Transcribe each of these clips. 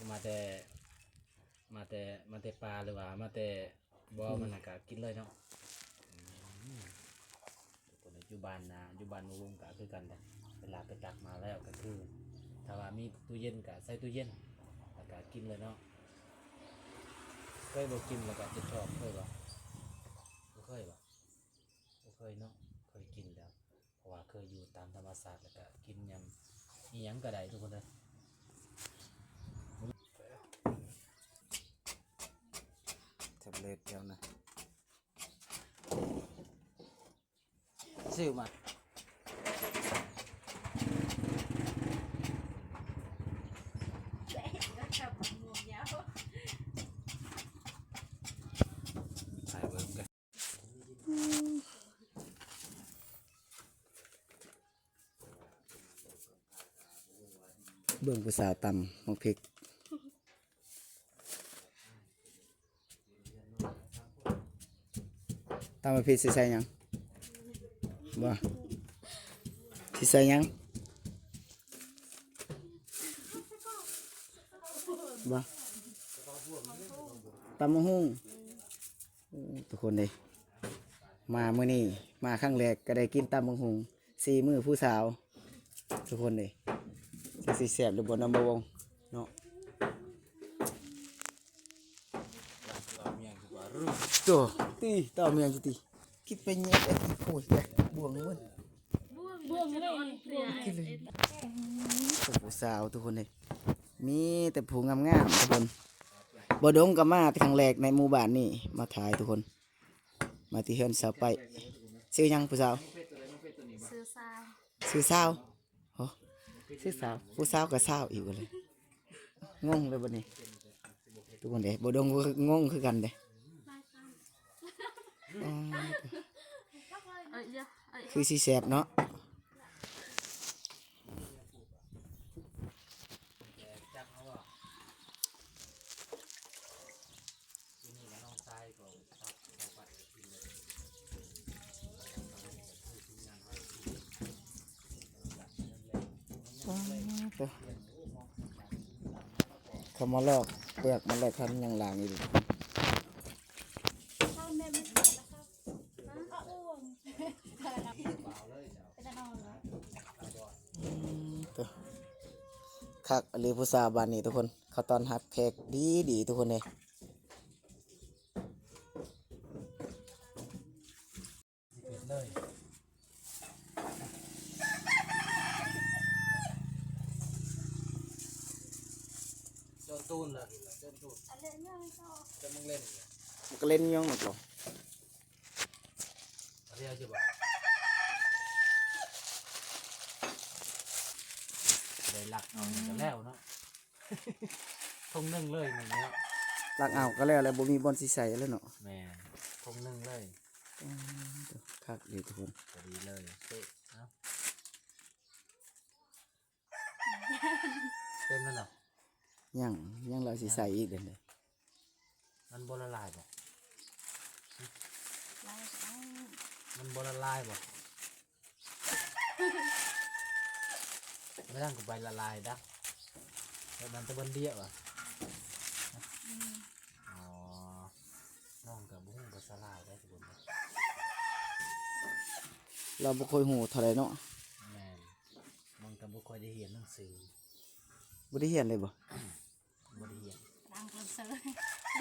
ມາແຕ່ ມາແຕ່ ມາແຕ່ປ່າ ຫຼືວ່າມາແຕ່ບໍ່ ອືມ ມັນນະກະກິນເລີຍເນາະ. ອືມ ຢູ່ບ້ານນະ ຢູ່ບ້ານບໍ່ວົງກະຄືກັນເດ້ ເວລາໄປຕັກມາແລ້ວກະຄື ຖ້າວ່າມີຕູ້ເຢັນກະໃສ່ຕູ້ເຢັນ ແລ້ວກະກິນເລີຍເນາະ. ເຄີຍບໍ່ກິນແລ້ວກະເຈັບທ້ອງ ເຄີຍບໍ່? ບໍ່ເຄີຍບໍ່? ບໍ່ເຄີຍເນາະ ເຄີຍກິນແລ້ວ ເພາະວ່າເຄີຍຢູ່ຕາມທຳມະຊາດ ແລ້ວກະກິນຍາມອີ່ຫຍັງກະໄດ້ທຸກຄົນເອີຍ. ແທັບເລັດແຖວນະ ຊື້ມາ ໄປເບິ່ງກັນ. ເບິ່ງຜູ້ສາວຕຳໝາກພິກ ຕຳໝາກພິກຊິໃສ່ຫຍັງ? ບໍ່ ຊິໃສ່ຫຍັງ? ບໍ່ ຕຳໝາກຫຸ່ງ. ໂອ້ ທຸກຄົນເອີຍ ມາມື້ນີ້ ມາຄັ້ງແລກກະໄດ້ກິນຕຳບັກຫຸ່ງ ສີມືຜູ້ສາວ ທຸກຄົນເອີຍ. ຈັກຊິແຊບຫຼືບໍ່ເນາະ ບໍ່ວົງເນາະ. ໂຕ ຕີ ຕາວມຽງ ຕິ ຄິດໄປແຍະ ໂອ້ຍ ບ່ວງເວີ້ຍ ບ່ວງເລີຍ ບ່ວງ ກິນເລີຍ. ໂອ້ ຜູ້ສາວ ທຸກຄົນເອີຍ ມີແຕ່ຜູ້ງາມໆ ທຸກຄົນ. ບໍ່ດົງກໍມາຄັ້ງແລກໃນໝູ່ບ້ານນີ້ ມາຖ່າຍທຸກຄົນ ມາທີ່ເຮືອນສາວໄປ. ຊື່ຫຍັງຜູ້ສາວ? ຊື່ຊາວ ຊື່ຊາວ ໂອ້ ຊື່ສາວ ຜູ້ສາວກໍຊາວອີກເລີຍ ງົງເລີຍບັດນີ້ ທຸກຄົນເດ້. ບໍ່ດົງກໍງົງຄືກັນເດ້ ອໍ ຄືຊິແຊບເນາະ. ເຂົ້າມາລອກເປືອກມັນແລ້ວ ຄັນຍັງລ້າງຢູ່. ອືມ ໂຕ ຄັກອີ່ຫຼີຜູ້ສາວບ້ານນີ້ທຸກຄົນ ເຂົາຕ້ອນຮັບແຂກດີໆ ທຸກຄົນເອີຍ. ເລີຍ ເຈົ້າຕູນລະ ເຈົ້າຕູນ ເຈົ້າມັກເຫຼັ້ນ ມັກເຫຼັ້ນຫຍັງມັນກໍ ໄດ້ລັກເອົານີ້ກໍແລ້ວເນາະ ຖົງໜຶ່ງເລີຍນີ້ເນາະ ລັກເອົາກໍແລ້ວ ແລ້ວບໍ່ມີບ່ອນຊິໃສ່ແລ້ວເນາະ. ແມ່ນ ຖົງໜຶ່ງເລີຍ. ອືມ ຄັກດີທຸກຄົນ ພໍດີເລີຍ ເຕະ ເອົາ ເຕັມແລ້ວເນາະ. ຍັງ ຍັງລາວຊິໃສ່ອີກເດ້ ມັນບໍ່ລະລາຍບໍ່? ມັນບໍ່ລະລາຍບໍ່? ແມ່ນຫຍັງກໍໄປລະລາຍດັກ ແບບນັ້ນແຕ່ບ່ອນດຽວຫວາ? ອືມ ອໍ ນ້ອງກໍບໍ່ຮູ້ພາສາລາວໄດ໋ທຸກຄົນ ລາວບໍ່ຄ່ອຍຮູ້ເທົ່າໃດເນາະ. ແມ່ນ ມັນກໍບໍ່ຄ່ອຍໄດ້ຮຽນໜັງສື. ບໍ່ໄດ້ຮຽນເລີຍບໍ່? ບໍ່ໄດ້ຮຽນ ອ່ານເປີດເສີຍ ເລຍ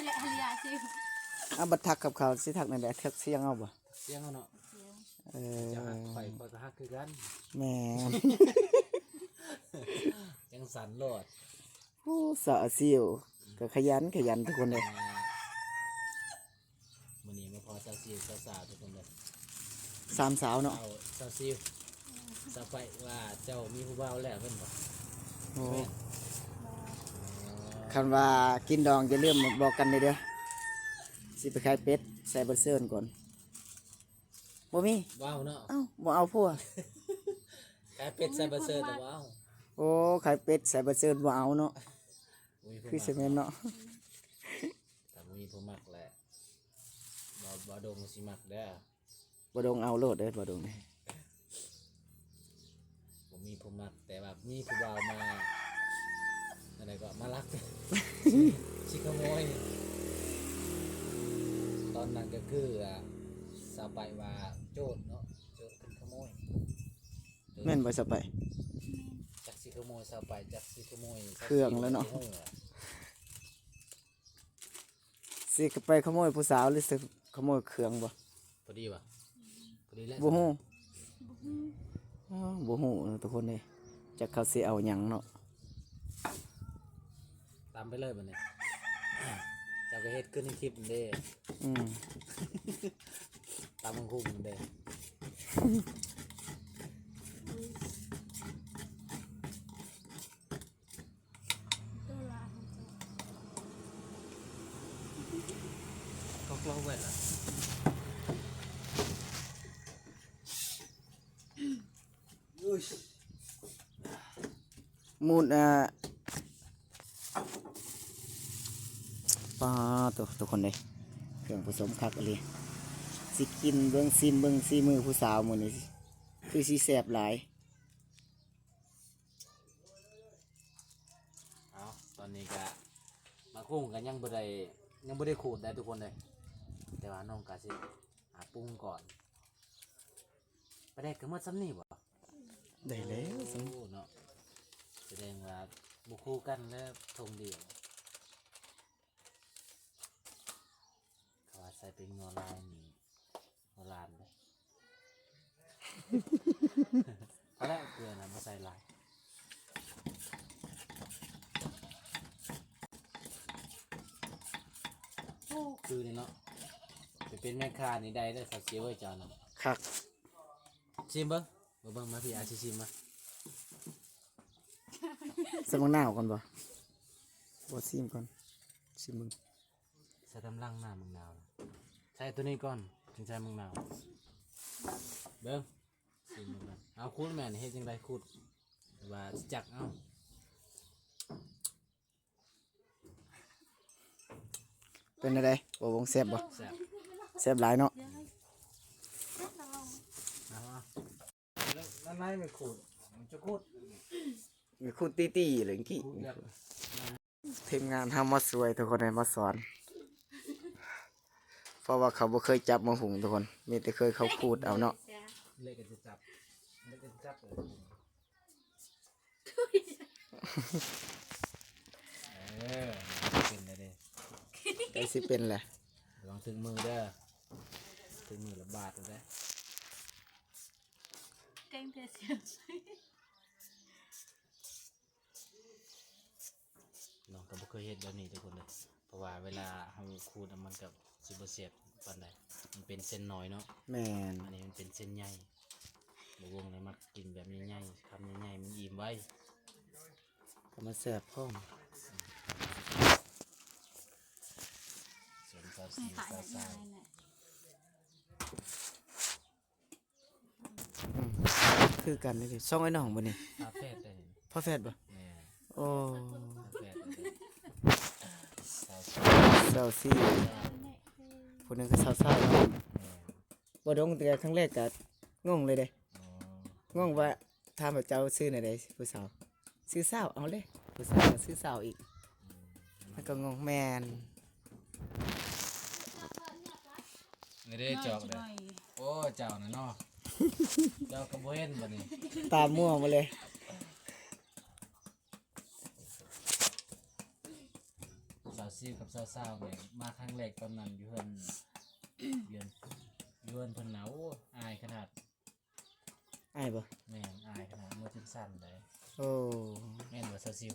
ເລຍຊື່. ອາ ບັດທັກກັບເຂົາຊິທັກແນວໃດ? ທັກສຽງເອົາບໍ່? ສຽງເອົາເນາະ. ເອີ ເຈົ້າຮັກຂ້ອຍ ຂ້ອຍກໍຮັກຄືກັນ. ແມ່ນ ຈັ່ງຊັ້ນໂລດ. ໂອ້ ສາວອາຊີວກໍຂະຫຍັນ ຂະຫຍັນທຸກຄົນເດ້. ມື້ນີ້ມາພໍ້ສາວຊີວ ສາວໆ ທຸກຄົນເດີ ສາມສາວເນາະ. ເອົາ ສາວຊີວ ສາວໄປວ່າເຈົ້າມີຜູ້ບ່າວແລ້ວແມ່ນບໍ່? ໂອ້ ຄັນວ່າກິນດອງຢ່າລືມບອກກັນເດີ ຊິໄປຂາຍເປັດໃສ່ບັດເຊີນກ່ອນ. ບໍ່ມີ ບໍ່ເອົາເນາະ. ເອົ້າ ບໍ່ເອົາຜົວ ຂາຍເປັດໃສ່ບັດເຊີນບໍ່ເອົາ. ໂອ້ ຂາຍເປັດໃສ່ບັດເຊີນບໍ່ເອົາເນາະ. ຄືຊິແມ່ນເນາະ ຖ້າບໍ່ມີຜູ້ມັກແຫຼະ ບໍ່ ບໍ່ດົງຊິມັກເດີ. ບໍ່ດົງເອົາໂລດເດີ ບໍ່ດົງນີ້ ບໍ່ມີຜູ້ມັກ ແຕ່ວ່າມີຜູ້ບ່າວມາ ອັນໃດກໍມາລ ຊິຂະໂມຍ ຕອນນັ້ນກໍຄື ອ່າ ສາວໄປວ່າໂຈນເນາະ ໂຈນຂຶ້ນຂະໂມຍ ແມ່ນບໍ່ສາວໄປ? ຈັກຊິຂະໂມຍສາວໄປ ຈັກຊິຂະໂມຍ ເຄື່ອງແລ້ວເນາະ ບໍ່ຮູ້ລະ ຊິໄປຂະໂມຍຜູ້ສາວ ຫຼືຊິຂະໂມຍເຄື່ອງບໍ່? ພໍດີບໍ່? ພໍດີແລ້ວ ບໍ່ຮູ້ ບໍ່ຮູ້ ອໍ ບໍ່ຮູ້ເນາະທຸກຄົນເອີຍ ຈັກເຂົາຊິເອົາຫຍັງເນາະ ຕຳໄປເລີຍບັດນີ້ ເຈົ້າກໍເຮັດຄືໃນຄລິບເດ້ ອືມ ຕຳບັກຫຸ່ງເດ້. ກໍລອງເບິ່ງລະ ມູນ ອ່າ ປາໂຕ ທຸກຄົນເອີຍ ເຄື່ອງປະສົມຄັກອີ່ຫຼີ ຊິກິນເບິ່ງ ຊິມເບິ່ງສີມືຜູ້ສາວມື້ນີ້ ຄືຊິແຊບຫຼາຍ. ເອົາ ຕອນນີ້ກະໝາກຫຸ່ງກະຍັງບໍ່ໄດ້ ຍັງບໍ່ໄດ້ຂູດໄດ້ທຸກຄົນເອີຍ ແຕ່ວ່ານ້ອງກະຊິຫາປຸງກ່ອນ ປາແດກກະໝົດສ່ຳນີ້ບໍ່? ໄດ້ແລ້ວ ໂອ້ ເນາະ ສະແດງວ່າບໍ່ຄູ່ກັນແລ້ວຖົງດຽວ ເຂົາວ່າໃສ່ແປ້ງນົວລາຍນີ້ ໂບລານເດ້ ພໍແລ້ວ ເກືອນະບໍ່ໃສ່ຫຼາຍ ໂອ້ ຄືນີ້ເນາະ ໄປເປັນແມ່ຄ້ານີ້ໄດ້ເດີ ສາວຊິວເອີຍ ເຈົ້ານະ ຄັກ ຊີມເບິ່ງ ເບິ່ງ ມາພີ່ ອາຊິຊີມມາ ໃສ່ໝາກນາວກ່ອນບໍ່? ບໍ່ ຊີມກ່ອນ ຊີມເບິ່ງ ໃສ່ຕາມຫຼັງນະໝາກນາວ ໃສ່ໂຕນີ້ກ່ອນ ຈຶ່ງໃສ່ໝາກນາວ ເບິ່ງ ຊີມເບິ່ງກ່ອນ ເອົາຂູດແມ່ນ ເຮັດຈັ່ງໃດຂູດ ວ່າຈັກເອົາ ເປັນແນວໃດ? ບໍ່ ບໍ່ ແຊບບໍ່? ແຊບ ແຊບຫຼາຍເນາະ ເອົາ ແລ້ວ ແລ້ວນາຍໄປຂູດ ມັນຈະຂູດ ໄປຂູດຕີໆເລີຍກີ້ ຂູດແບບ ທີມງານເຮົາມາຊ່ວຍທຸກຄົນ ໃຫ້ມາສອນ ເພາະວ່າເຂົາບໍ່ເຄີຍຈັບໝາກຫຸ່ງທຸກຄົນ ມີແຕ່ເຄີຍເຂົາຂູດເອົາເນາະ ເລັກກໍຈະຈັບ ເລັກກໍຈະຈັບ ເອີ ເປັນແລ້ວເດ້ ໃກ້ຊິເປັນແລ້ວ ລະວັງຖືກມືເດີ ຖືກມືລະບາດເດ້ ເກັ່ງແທ້ ສຽງ ນ້ອງກໍບໍ່ເຄີຍເຮັດແບບນີ້ທຸກຄົນເດີ ເພາະວ່າເວລາເຮົາຂູດ ມັນກໍຊິບໍ່ແຊບປານໃດ ມັນເປັນເສັ້ນນ້ອຍເນາະ ແມ່ນ ອັນນີ້ມັນເປັນເສັ້ນໃຫຍ່ ບໍ່ວົງລະມັກກິນແບບໃຫຍ່ໆ ຄຳໃຫຍ່ໆ ມັນອີ່ມໄວ ກໍມັນແຊບພ້ອມ ສ່ວນສາວຊີ ສາວຊາຍ ອືມ ຄືກັນເດ້ ຊ່ອງອ້າຍນ້ອງບໍ່ນີ້? ຝາແຝດເດ້ ຝາແຝດບໍ່? ແມ່ນ ໂອ້ ຝາແຝດເດ້ ສາວຊີ ສາວຊີ ຜູ້ໜຶ່ງກໍຊາວຊາຍເນາະ ແມ່ນ ບໍ່ດົງແຕ່ຄັ້ງແລກກໍງົງເລີຍເດ້ ອໍ ງົງວ່າ ຖາມວ່າເຈົ້າຊື່ແນວໃດຜູ້ສາວ? ຊື່ສາວ ເອົາເດ້ ຜູ້ສາວກໍຊື່ສາວອີກ ມັນກໍງົງ ແມ່ນ ນີ້ເດ້ຈອກເດ້ ໂອ້ ເຈົ້ານະເນາະ ເຈົ້າກໍບໍ່ເຫັນບັດນີ້ ຕາມົວໝົດເລີຍ ສາວຊີກັບສາວຊາວນີ້ ມາຄັ້ງແລກຕອນນັ້ນຢູ່ເຮືອນ ຢູ່ເຮືອນ ຢູ່ເຮືອນເພິ່ນນະ ໂອ້ ອາຍຂະໜາດ ອາຍບໍ່? ແມ່ນ ອາຍຂະໜາດ ມືຈົນສັ່ນເດ້ ໂອ້ ແມ່ນບໍ່ສາວຊິວ?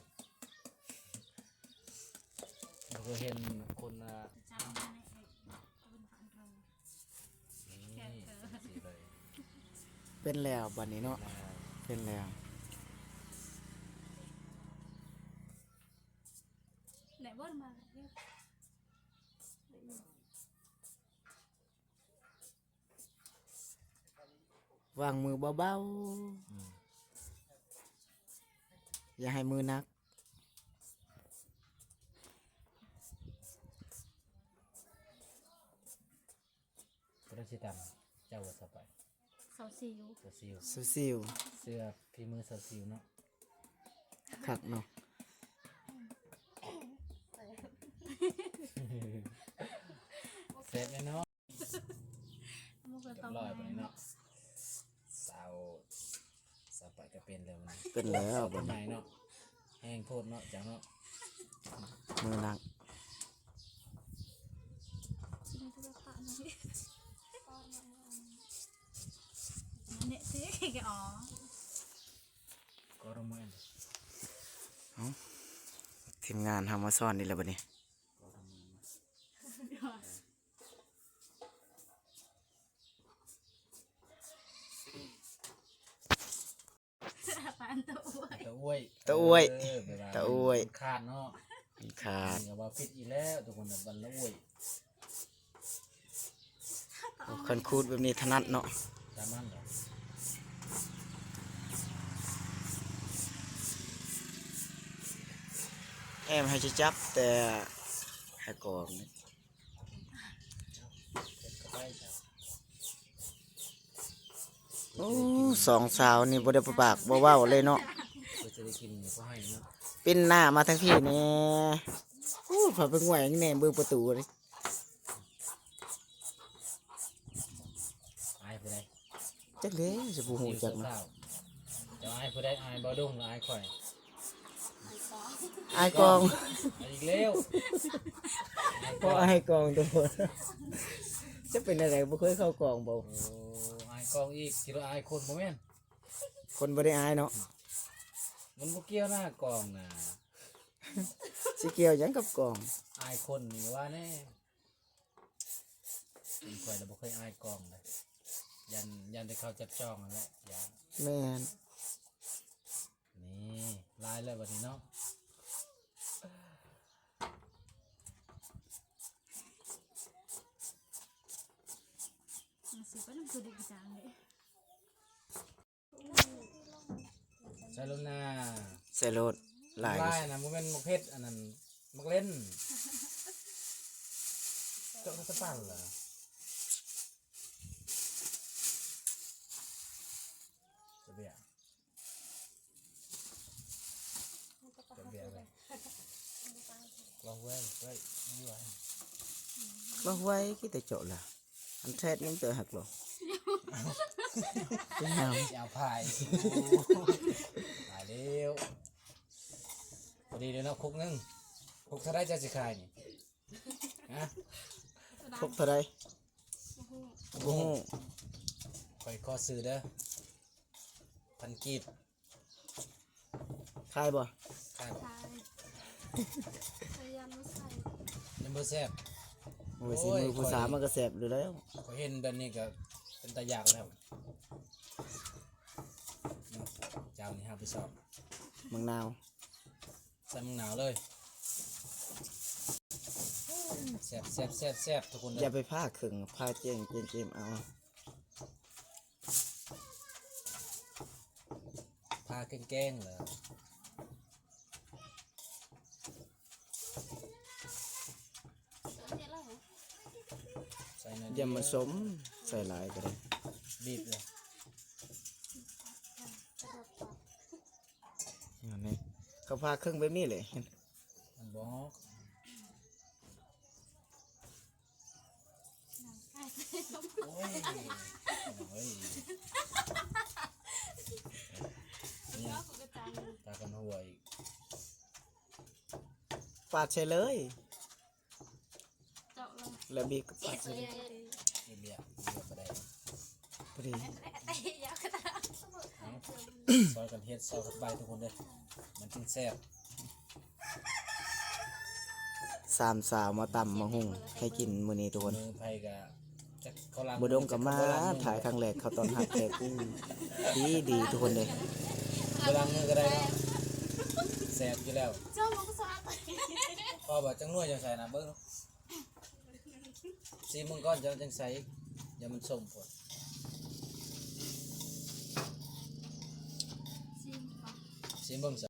ບໍ່ເຄີຍເຫັນຄົນ ອ່າ ນີ້ ເປັນແລ້ວບັດນີ້ເນາະ ເປັນແລ້ວ ແລະບໍ່ມາ ວາງມືເບົາໆ ອືມ ຢ່າໃຫ້ມືໜັກ ຜູ້ໃດຊິຕຳ ເຈົ້າບໍ່ສະບາຍ? ສາວຊິວ ສາວຊິວ ສາວຊິວ ເຊື່ອຝີມືສາວຊິວເນາະ ຄັກເນາະ. ເລັກນ້ອຍ ຮຽບຮ້ອຍບາດນີ້ເນາະ ສາວ ສາວປາຍກໍເປັນແລ້ວບັດນີ້ ເປັນແລ້ວບັດນີ້ ໃໝ່ເນາະ ແຮງໂພດເນາະ ຈັງເນາະ ມືໜັກ ເອົ້າ ທີມງານເຮົາມາສອນອີກແລ້ວບັດນີ້. ປານຕະອວຍ ຕະອວຍ ເອີ ແບບວ່າ ຕະອວຍ ມັນຂາດເນາະ ມັນຂາດ ນີ້ກໍວ່າຜິດອີກແລ້ວທຸກຄົນ ບັນລະອວຍ ໂອ້ ຄັນຂູດແບບນີ້ຖະໜັດເນາະ ຕາມນັ້ນເນາະ ແອມໃຫ້ຈະຈັບແຕ່ໃຫ້ກອງ. ໂອ້ ສອງສາວນີ້ບໍ່ໄດ້ປາກບໍ່ເວົ້າເລີຍເນາະ ເປັນໜ້າມາທາງພີ້ແດ່. ໂອ້ ຂ້ອຍໄປງ່ວຍແນມເບິ່ງປະຕູເລີຍ ອາຍຜູ້ໃດ? ຈັກແຫຼະ ຊິບໍ່ຮູ້ຈັກນະ. ເຈົ້າອາຍຜູ້ໃດ? ອາຍບໍ່ດົງ ຫຼື ອາຍຂ້ອຍ? ອາຍກອງ ອາຍກອງ ອີກແລ້ວ ເພາະອາຍກອງໂຕ ຈະເປັນແນວໃດ ບໍ່ເຄີຍເຂົ້າກອງບໍ່? ໂອ້ ອາຍກອງອີກ ຄິດວ່າອາຍຄົນ ບໍ່ແມ່ນ ຄົນບໍ່ໄດ້ອາຍເນາະ ມັນບໍ່ກ່ຽວນະ ກອງນະ ຊິກ່ຽວຫຍັງກັບກອງ? ອາຍຄົນນີ້ວ່າແດ່. ເປັນຂ້ອຍລະບໍ່ເຄີຍອາຍກ້ອງເລີຍ ຢ້ານ ຢ້ານແຕ່ເຂົາຈັບຈ້ອງຫັ້ນແຫຼະ ຢ້ານ. ແມ່ນ ນີ້ ຫຼາຍແລ້ວບັດນີ້ເນາະ ມັນຊິໄປນຳໂຕເດັກກະຈ່າງເດ້. ໃສ່ໂລດນາ ໃສ່ໂລດ ຫຼາຍ ຫຼາຍນະ ບໍ່ແມ່ນໝາກເຜັດ ອັນນັ້ນໝາກເລັ່ນ ເຈາະກະສະປັນລະ ສະເບຍ ສະເບຍເລີຍ ເວົ້າໄວ ເວົ້າໄວ ເວົ້າໄວ ຄິດແຕ່ເຈາະລະ. ອັນແທດຍັງເຕີຫັກໂລ ເປັນຫຍັງ ຊິເອົາພາຍ ຕາຍແລ້ວ ພໍດີເດີເນາະ ຄົກໜຶ່ງ ຄົກເທົ່າໃດເຈົ້າຊິຂາຍນີ້ ຮະ ຄົກເທົ່າໃດ ບໍ່ຮູ້ ບໍ່ຮູ້ ຂ້ອຍຂໍຊື້ເດີ ພັນກີບ. ຂາຍບໍ່? ຂາຍບໍ່? ຂາຍ ຂ້ອຍຢ້ານບໍ່ແຊບ ຍັງບໍ່ແຊບ ໂອ້ຍ ສີມືຜູ້ສາວມັນກໍແຊບຢູ່ແລ້ວ ຂ້ອຍເຫັນແບບນີ້ກໍເປັນຕາຢາກແລ້ວ ເຈົ້ານີ້ເຮົາໄປຊອກ ໝາກນາວ ໃສ່ໝາກນາວເລີຍ ແຊບໆໆໆ ທຸກຄົນເດີ ຢ່າໄປຜ່າເຄິ່ງ ຜ່າແຈ້ງໆ ເອົາ. ພາແກງໆ ເລີຍ ໃສ່ໜ້ອຍດຽວ ຢ່າມັນສົມ ໃສ່ຫຼາຍກໍໄດ້ ບີບເລີຍ ອັນນີ້ ເຂົາພາເຄິ່ງແບບນີ້ເລີຍ ມັນບໍ່ອອກ. ໂອ້ຍ ໂອ້ຍ ນີ້ ພາກັນຫົວອີກ ຟາດໃສ່ເລີຍ ເຈາະເລີຍ ແລ້ວບີບກໍຟາດໃສ່ເລີຍ ເບຍ ເບຍບໍ່ໄດ້ ພໍດີ ເອົາ ຊ່ອຍກັນເຮັດ ຊ່ອຍກັນໄປ ທຸກຄົນເດີ ມັນຈຶ່ງແຊບ. ສາມສາວມາຕຳໝາກຫຸ່ງໃຫ້ກິນມື້ນີ້ທຸກຄົນ ມື້ໃຜກະຈັກເຂົາລ້າງ ບໍ່ດົງກໍມາ ມື້ຈັກເຂົາລ້າງ ຖ່າຍຄັ້ງແລກ ເຂົາຕ້ອນຮັບແຂກ ດີໆ ທຸກຄົນເດ້ ບໍ່ລ້າງມືກໍໄດ້ເນາະ ແຊບຢູ່ແລ້ວ ພໍບໍ່ ຈັກໜ່ວຍຈັ່ງໃສ່ນະ ເບິ່ງ ຊີມເບິ່ງກ່ອນ ຈັ່ງ ຈັ່ງໃສ່ອີກ ຢ່າມັນສົ້ມໂພດ ຊີມເບິ່ງ ຊີມເບິ່ງຊະ.